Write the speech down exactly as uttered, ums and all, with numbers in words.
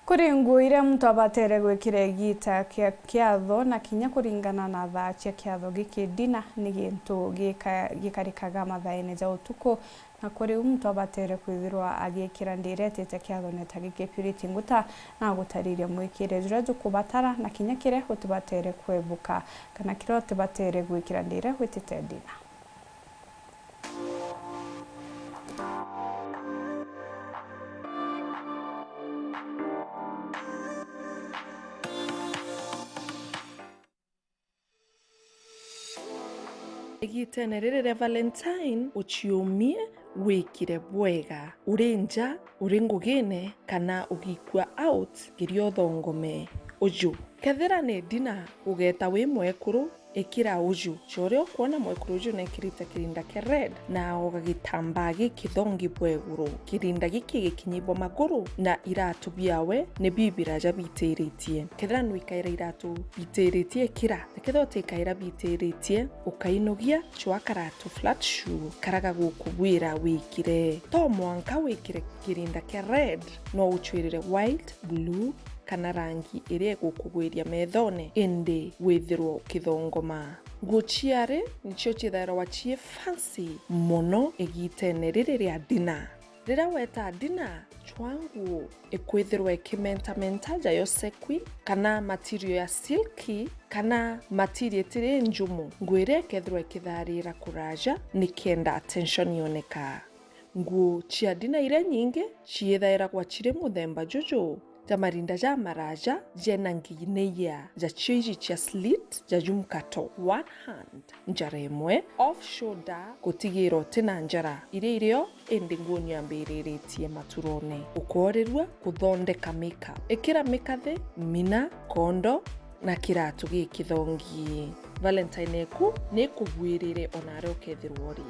Kuri nguo iria muntu abatere gwikira igiita kia kiatho na kinya kuringana na thaa cia kiatho giki, dina ni gintu gika-, gikarikaga mathaene ja utuku, na kuri u muntu abatere kwithirwa agiikira ndiira etite kiathone ta giki. Purity Nguta na agutariria mwikire juria jukubatara na kinya kiria utibatere kwebuka kana kiria utibatere gwikira ndiira witite dina. Igitene riri ria Valentine, uciumie, wikire bwega, uri nja, uri ngugine, kana ugikua out, geria uthongome. Uju, kethira ni dina, ugeta wi mwekuru, ikira uju. Coria ukwona mwekuru uju nekirite kirinda kia red na aoga gitambaa gikithongi bwa iguru. Kirinda giki gikinyibwa maguru na iratu biawe ni bibiraja bitiritie. Kethira nwikaira iratu bitiritie, ikira, na kethira utikaira bitiritie, ukainugia, cwa karatu flat shoe, karaga gukugwira wikire. To mwanka wikire kirinda kia red, no ucwirire white, blue, kana rangi iria igukugwiria methone, indi withirwe ukithongoma. Nguo ciari nicio ciithairwa cii fancy mono igitene riri ria dina. Riria weta dina, cwa nguo ikwithirwa ikimentamenta ja yo sequin, kana material ya silky, kana material itiri njumu. Nguo iria ikethirwa ikitharira kuraja nikenda attention yoneka. Nguo cia dina iria nyingi ciithairagwa ciri muthemba juju ja marinda jamaraja jena ngineia, jacio iji cia slit, ja jumkato, one hand, njara imwe, off shoulder, gutigira uti na njara iria irio, indi nguo niambiriritie maturone. Ukoorerua kuthondeka makeup. Ikira mikathi, mina, kondo, na kiratu gikithongi. Valentine eku ni ikugwirire ona aria ukethirwa uri.